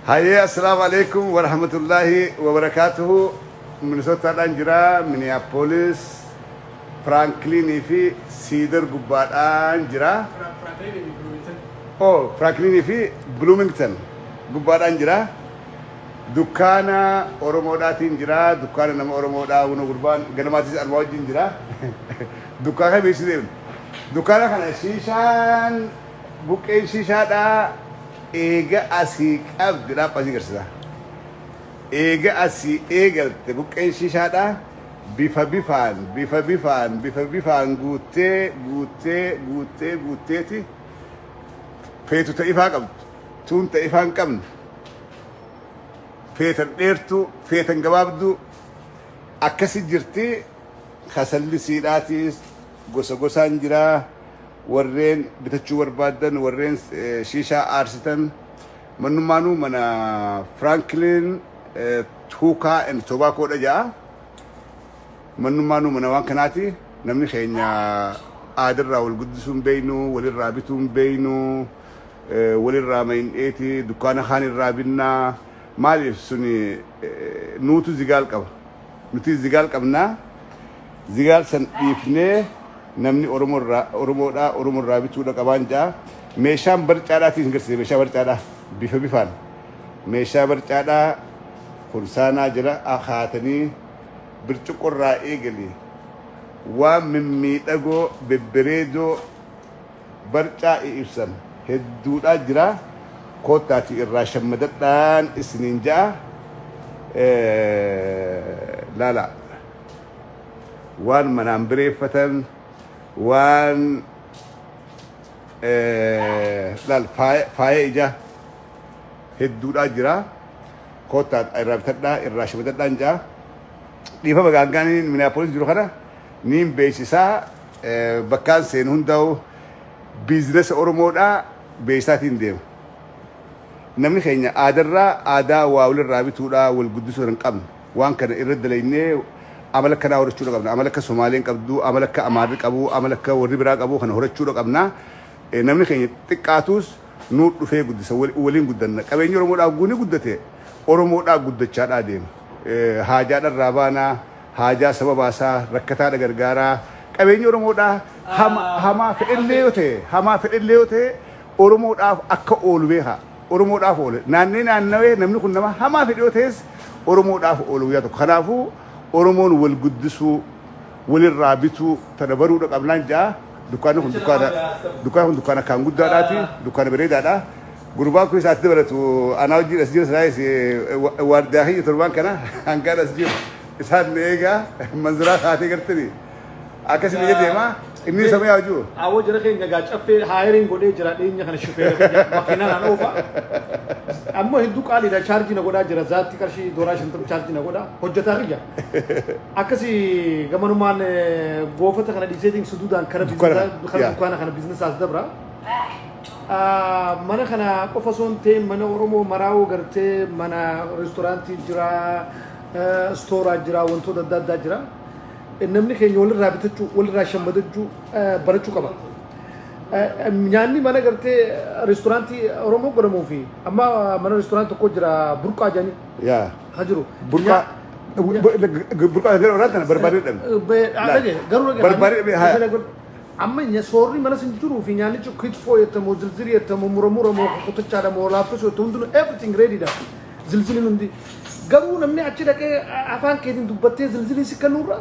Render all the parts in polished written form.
Hayyee, assalaamu alaikum warahmatullaahi wabarakaatuhu. Minisootaadhaan jira, Minneapolis, Franklinii fi Cedar gubbaadhaan jira. Oh, Franklinii fi Bloomington gubbaadhaan jira. Dukkaana Oromoodhaatiin jira. Dukkaana nama Oromoodhaa huna gurbaan ganamaatis armaa wajjin jira. Dukkaana kana beeksisuu deemna. Dukkaana kana shiishaan buqqeen shiishaadhaa eega asii qabdi dhaaphaa asii garsiisa. Eega asii eegalte buqqeen shiishaadhaa bifa bifaan bifa bifaan bifa bifaan guuttee guuttee guuttee guutteeti feetu ta ifaa qabdu tuun ta ifaa hin qabne feetan dheertuu feetan gabaabduu akkasi jirti. Kasalli siidhaatiis gosa gosaan jira. Warreen bitachuu barbaaddan, warreen shiishaa aarsitan, mannummaanuu mana Franklin Hookah and Tobacco dha ja'a. Mannummaanuu mana waan kanaati. Namni keenya aadarraa wal guddisuu hin beeynu, walirraa bituu hin beeynu, walirraa mayin'eeti dukkaana kaan irraa binnaa. Maaliif suni nuutu zigaal qaba. Nuti zigaal qabnaa. Zigaal san dhiifnee namni Oromoo irraa Oromoodhaa Oromoo irraa bituudha qabaan ja'a. Meeshaan barcaadhaatiin hin garsiise, meeshaa barcaadhaa bifa bifaan meeshaa barcaadhaa kunsaanaa jira kaatanii bircuqqoo irraa eegali waan mimmiidhagoo bebbereedoo barcaa ibsan hedduudhaa jira. Koottaatii irraa shammadadhaan isiniin ja'a. Laala, waan manaan bireeffatan, waan laal faaya ijaa hedduudhaa jira. Koottaa irraa bitadhaa, irraa shammadadhaan ja'a. Dhiifama, gaangaaniin Minneapolis jiru kana niin beeksisaa. Bakkaan seenu hundaa'u business Oromoodhaa beeksisaatiin deema. Namni keenya aadarraa aadaa waa walirraa bituudhaa wal guddisuu hin qabnu. Waan kana irra dalaynee amala akkanaa horachuudha qabna. Amala akka Somaaleen qabdu, amala akka Amaarri qabu, amala akka warri biraa qabu kana horachuudha qabna. Namni keenya xiqqaatus nuu dhufee guddisa, waliin guddanna. Qabeenyi Oromoodhaa guuni guddate Oromoodhaa guddachaadhaa deema. Haajaadharraa baanaa, haajaa saba baasaa, rakkataadha gargaaraa. Qabeenyi Oromoodhaa hamaa fedhellee yoo ta'e, hamaa fedhellee yoo ta'e, Oromoodhaaf akka oolu beekaa. Oromoodhaaf oole. Naannee naannawee namni kun nama hamaa fedhe yoo ta'es Oromoodhaaf oolu guyyaa tokko. Kanaafuu Oromoon wal guddisuu, walirraa bituu tana baruudha qabnaan ja'a. Dukkaanni kun dukkaana akkaan guddaadhaati. Dukkaana bareedaadha. Gurbaan kun isaatti dabalatu anaa wajjin as jira sanaayis waardiyaa kiyya torbaan kana hangaan as jiru. Isaan na eegaa manziraa kaatee gartanii. Akkasii biyya deemaa inni sama yaa jiru. Awwa, jara keenya gaa caffee hiring godhee jira dhiyeenya kana, shufeera kiyya makiinaa naan oofa. Ammoo hedduu qaaliidha, charge na godhaa jira, zaatti qarshii $50 charge na godha hojjetaa kiyya. Akkasii gamanumaan goofata kana dhiiseetiin suduudaan kara Dukkaana kara dukkaana kana businessaas dabra. Mana kana qofa osoo hin ta'in mana Oromoo maraa'uu gartee mana reestooraantii jira, stooraa jira, wantoota adda addaa jira. Namni keenya walirraa bitachuu, walirraa shammadachuu barachuu qaba. Nyaanni mana gartee reestooraantii Oromoo godhamuu fi amma mana reestooraantii tokko jira, Burqaa jedhanii haa jiru. Burqaa. Burqaa gara waraan kana barbaadee dhabne. Dhage garuu dhage. Barbaadee dhabne haa. Amma soorri mana sin jiruu fi nyaannichi kitfoo jettamu, zilzilii jettamu, muramura moo kutachaadha moo laaffisuu jettu, hundinuu everything ready dha. Zilziliin hundi. Garuu namni achi dhaqee afaan keetiin dubbattee zilzilii si kennuurra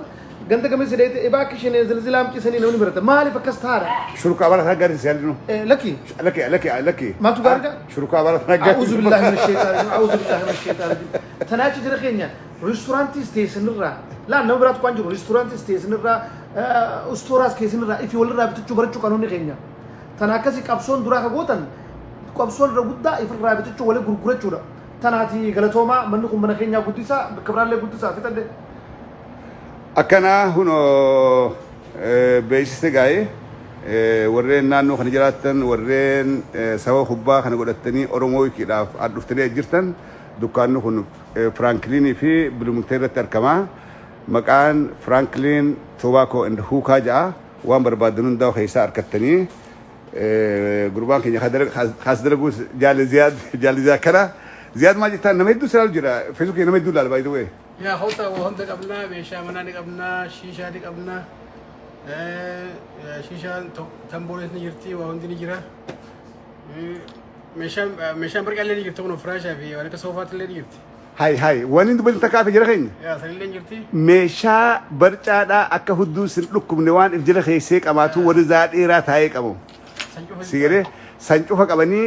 ganda gameessa dheete ibaa kishinee zilzilaa amcisanii namni barata. Maaliif akkas taara? Shurkaa bara sana gaarii si. Lakki. Lakki, lakki, lakki. Maaltu gaariidha? Shurkaa bara sana gaarii. أعوذ بالله من الشيطان الرجيم، أعوذ بالله من الشيطان الرجيم. Tanaachi jira keenya reestooraantiis teessanirraa laa nama biraatu waan jiru reestooraantiis teessanirraa istooraas keessanirraa ifi walirraa bitachuu barachuu qanuunni keenya. Tana akkasii qabsoon duraa ka gootan qabsoon irra guddaa ifirraa bitachuu walii gurgurachuudha. Tanaati galatoomaa, manni kun mana keenyaa guddisaa, bakka biraallee guddisaa fixadhe. Akkanaa hunoo beeksiste gaa'ee warreen naannoo kana jiraattan, warreen saba kubbaa kana godhattanii Oromoo Weekiidhaaf as dhuftanii jirtan, dukkaanni kun Firankiliinii fi Bloomington irratti argama. Maqaan Franklin Tobacco and Hookah ja'a. Waan barbaadan hundaa keessaa argattanii gurbaan keenya kaas dalaguus jaali Ziyaad, jaali Ziyaad kana Ziyaad, maal jettaan? Nama hedduu silaalu jira. Facebook nama hedduu ilaala, by the way. Yaa hota hunda qabnaa, meeshaa manaa ni qabnaa, shiishaa ni qabnaa. Shiishaan tamboonis ni jirti, waa hundi ni jira. Meeshaan barqaallee ni jirti, kun firaashaa fi waan akka soofaatti illee ni jirti. Hay hay, wanni dubbatin takka hafe jira keenya. Yaa sanillee ni jirti. Meeshaa barcaadhaa akka hudduu sin dhukkubne waan if jala keessee qabaatu warri zaa dheeraa taa'ee qabu. San cufa. Si galee san cufa qabanii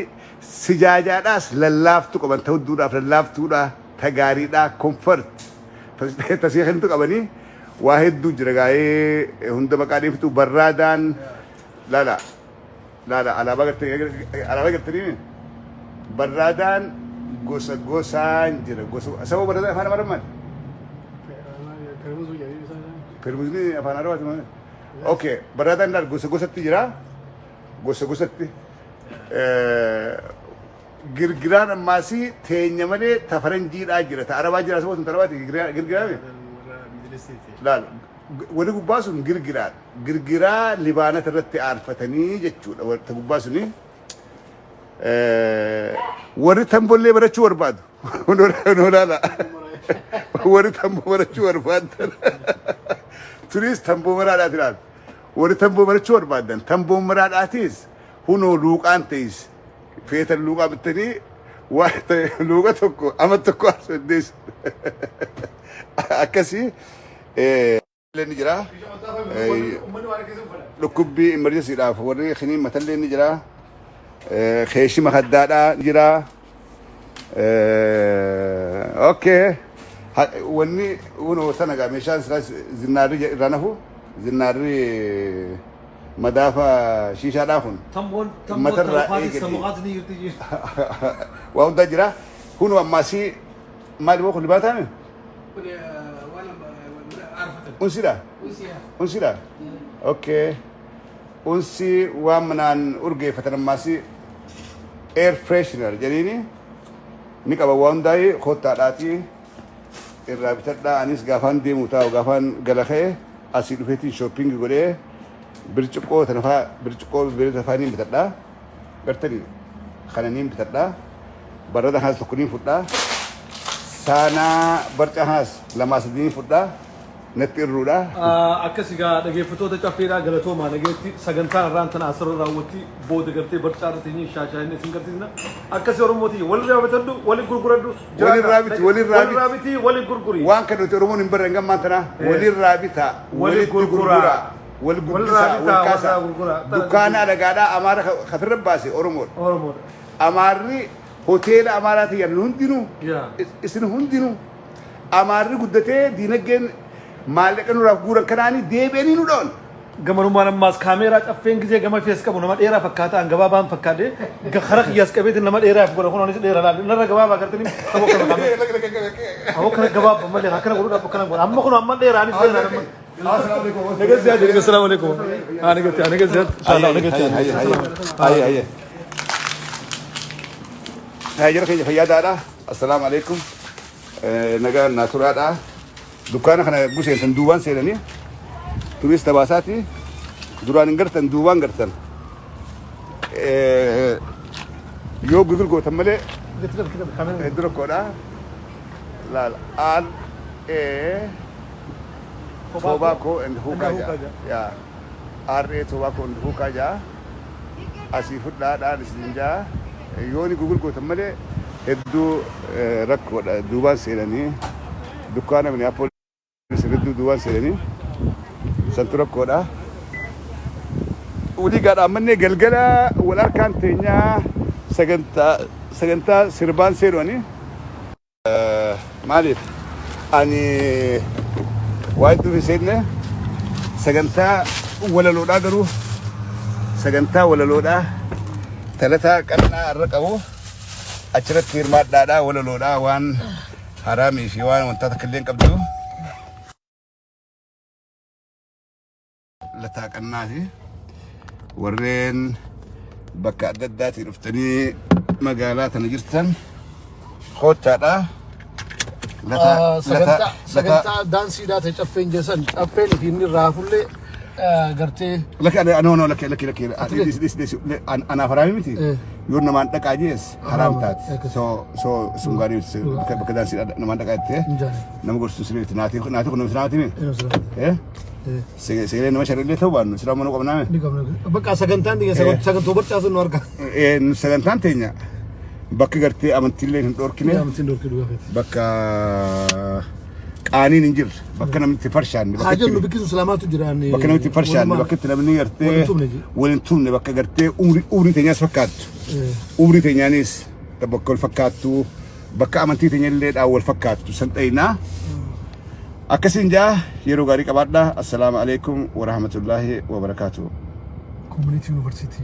sijaajaadhaas lallaaftu qaban, ta hudduudhaaf lallaaftuudha, ta gaariidhaa, comfort tasii kennitu qabanii waa hedduu jira. Gaa'ee hunda maqaa dhiiftu barraadaan laala laala, alaabaa gartanii, alaabaa gartanii, barraadaan gosa gosaan jira. Gosa sababa barraadaan afaan Amaaraa maali? Permusuu jedhanii isaan. Permusni afaan Arabaati maali? Okay, barraadaan laal gosa gosatti jira. Gosa gosatti. Girgiraan ammaasii teenya malee ta faranjiidhaa jira. Ta Arabaa jira, sababa sun ta Arabaati girgiraame. Laal, wani gubbaa sun girgiraa. Girgiraa Libaanata irratti aarfatanii jechuudha. Ta gubbaa suni. Warri tambollee barachuu barbaadu. No laala. Warri tamboo barachuu barbaadan. Tunis tamboo maraadhaati laal. Warri tamboo barachuu barbaadan. Tamboo maraadhaatis hunoo luuqaan ta'is. Feetan luuqaa bittanii waa ta'e luuqa tokko ama tokko as dandeessu. Akkasii ni jira. Dhukkubbii emergency-dhaaf warri kiniin matallee ni jira. Keeshima kaddaadhaa ni jira. Okay. Wanni hunoo sana gaa meeshaan silaas zinnaarri irraa nafu, zinnaarri madaafa shiishaadhaa kun. Tamboon tamboo Matarraa talfaatis eegalee. tamuqaas ni jirti jee. Waa hundaa jira. Kunoo ammaasii maali boo kun libaataame? Kun waan aarfatan. Unsiidha? Unsiyaa. Unsiidha? Okay. Unsi waan manaan urgeeffatan ammaasii air freshener jedhiini ni qaba. Waan hundaa'ee kottaadhaatii irraa bitadhaa. Anis gaafaan deemu taa'u, gaafaan gala ka'e asii dhufeetiin shopping godhee birciqqoo tana faa, birciqqoo bireeta faa niin bitadhaa. Gartanii kana niin bitadhaa. Barrada kanas tokko niin fudhaa. Saanaa barca kanas lamaa sadii niin fudhaa. Natti irruudha. Akkas egaa, dhaggeeffattoota caffeedhaa, galatoomaa, dhageetti sagantaan irraan tana asirra raawwatti. Booda gartee barcaa irratti hin shaashaa'inne isin garsiisna. Akkasii Oromooti, walirraa bitadhu, walii gurguradhu. Walirraa biti, walirraa biti. Walirraa biti, walii gurguri. Waan kan nuti Oromoon hin barre hanga tanaa walirraa bitaa, Wali walitti gurguraa. gurguraa, wal Walirraa guddisaa, bitaa, wal kaasaa. walirraa gurguraa. Dukkaana alagaadhaa Amaara kafirra baase Oromoodha. Oromoodha. Amaarri hoteela Amaaraati jedhan hundinuu isin hundinuu Amaarri guddatee diinagdeen maallaqa nurraaf guuran kanaanii deebi'anii nu dhoon. Gamanummaan ammaas kaameeraa caffeen gisee gama fees qabu nama dheeraa fakkaata, an gabaabaan fakkaadhe kara kiyyaas qabeetiin nama dheeraaf godha. Kun anis dheera laal, narra gabaabaa gartanii saboo kana kaameeraa. Aboo kana gabaabaa malee akkana godhuudhaaf akkana godha. Amma kun amma dheeraa, anis dheeraa amma. Nagasi yaade, assalamu alaikum. Ah, nagasi, nagasi yaade. Inshallah nagasi yaade. Hayya hayya. Hayya, jara keenya fayyaadaadha. Assalaamu alaikum. Nagaa naaturaadha. Dukkaana kana guseentan duubaan seenanii turis tabaasaati. Duraan hin gartan, duubaan gartan. Yoo Google gootan malee hedduu rakkoodha. Laal, Al A Tobacco and Hookah jaa. Yaa R A Tobacco and Hookah jaa. Asii fudhaadhaan isin jaa. Yoo ni Google gootan malee hedduu rakkoodha. Duubaan seenanii dukkaana Minneapolis hedduu duubaan seenanii santu rakkoodha. Walii gaadhaan mannee galgala wal harkaan teenyaa sagantaa sirbaan seenuani. Maaliif ani waa hedduu hin seenne sagantaa walaloodhaa, garuu sagantaa walaloodhaa talataa qannaa irra qabu achirratti hirmaadhaadhaa. Walaloodhaa waan haraamii fi waan wantaa takka illee hin qabdu. Lataa qannaa fi warreen bakka adda addaatii dhuftanii magaalaa tana jirtan koottaadha. Sagantaa sagantaa daansiidhaa ta'e caffeen jeessan caffeen fi inni raafullee gartee. Lakki, no, no, lakki, lakki, lakki, dhis, dhis, dhis, anaaf haraami miti. Yoo namaan dhaqaa jees haraam taati. Akkas. So sun gaarii miti. Bakka daansii namaan dhaqaa jettee Hin jaane. nama gorsu sirriitti naatii naatii kun nama islaamaati mi? Inni islaamaati. Eh? Sagalee nama sharrillee ta'uu baannu islaama nu qabnaame. Ni qabna. Bakka sagantaan teenya sagantoo barcaasu nu arga. Sagantaan teenya bakka gartee amantiillee hin dhorkine. Amantiin dhorkee dhugaa feeti. Bakka qaaniin hin jirre, bakka namni itti farshaanne, Haa jennu bikki sun islaamaatu jira. Bakka namni itti farshaanne, bakka itti namni gartee Wal hin tumne je. Wal hin tumne, bakka gartee umrii umrii teenyaas fakkaattu. Umrii teenyaanis bakka wal fakkaattu, bakka amantii teenya illee dhaan wal fakkaattu san dhayinaa. Akkasiin jaa, yeroo gaarii qabaadhaa. Assalaamu alaikum warahmatullaahi wabarakaatuh. Community University.